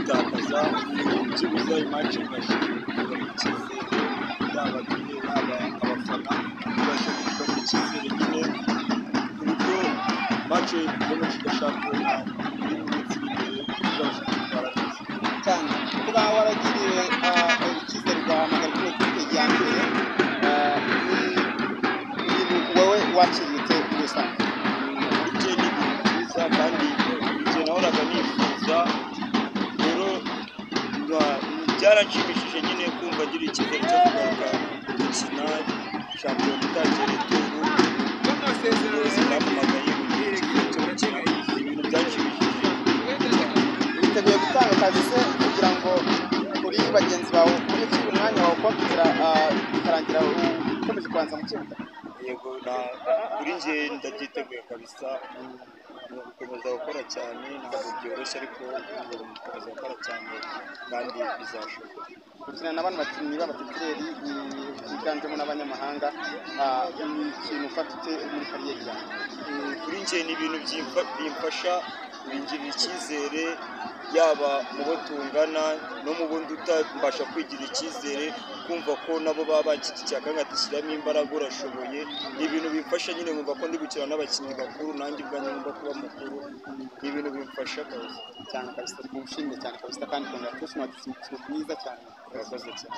tuyitakaza, byibuze match ibashe kugarura icyizere, yaba twe yaba abafana, ibashe kugarura icyizere nyine ku buryo match tugomba shampiyona iri mu minsi iri imbere tuzabasha kwitwara neza. Cyane kuba waragiriwe icyizere ugahamagara kuri ekipe ya mbere, ni ibintu wowe wakiriye ute muri rusange? Kuri njye ni ibintu byiza kandi igihe nahoraga nifuza, rero byaranshimishije nyine kumva ngira icyizere cyo kugaruka gukina shampiyona itangiye retour, ubuyobozi bwampamagaye bugira icyizere cyo gukina, ni ibintu byanshimishije. Witeguye gutanga akazi se kugira ngo kuri bagenzi bawe kuri umwanya wawe kuba bikarangira ukomeje kubanza mu kibuga? Yego, kuri njye ndabyiteguye kabisa, ni ugukomeza gukora cyane, ntabwo byoroshye ariko ni ugukomeza gukora cyane kandi bizashoboka. Gukina na bano bakinnyi b'aba titulaire biganjemo n'abanyamahanga, ni ikintu ufata ute muri carrière yawe? Kuri njye ni ibintu bimfasha, bingirira icyizere, yaba mu bo tungana no mu bo nduta, mbasha kwigirira icyizere, kumva ko nabo baba banshyigikiye akanga shyiramo imbaraga urashoboye, ni ibintu bimfasha nyine nkumva ko ndi gukina n'abakinnyi bakuru, nanjye ubwanjye ngomba kuba mukuru, ni ibintu bimfasha kabisa. Cyane kabisa, ngushimire cyane kabisa kandi congratulations, wagize umukino mwiza cyane. Urakoze cyane.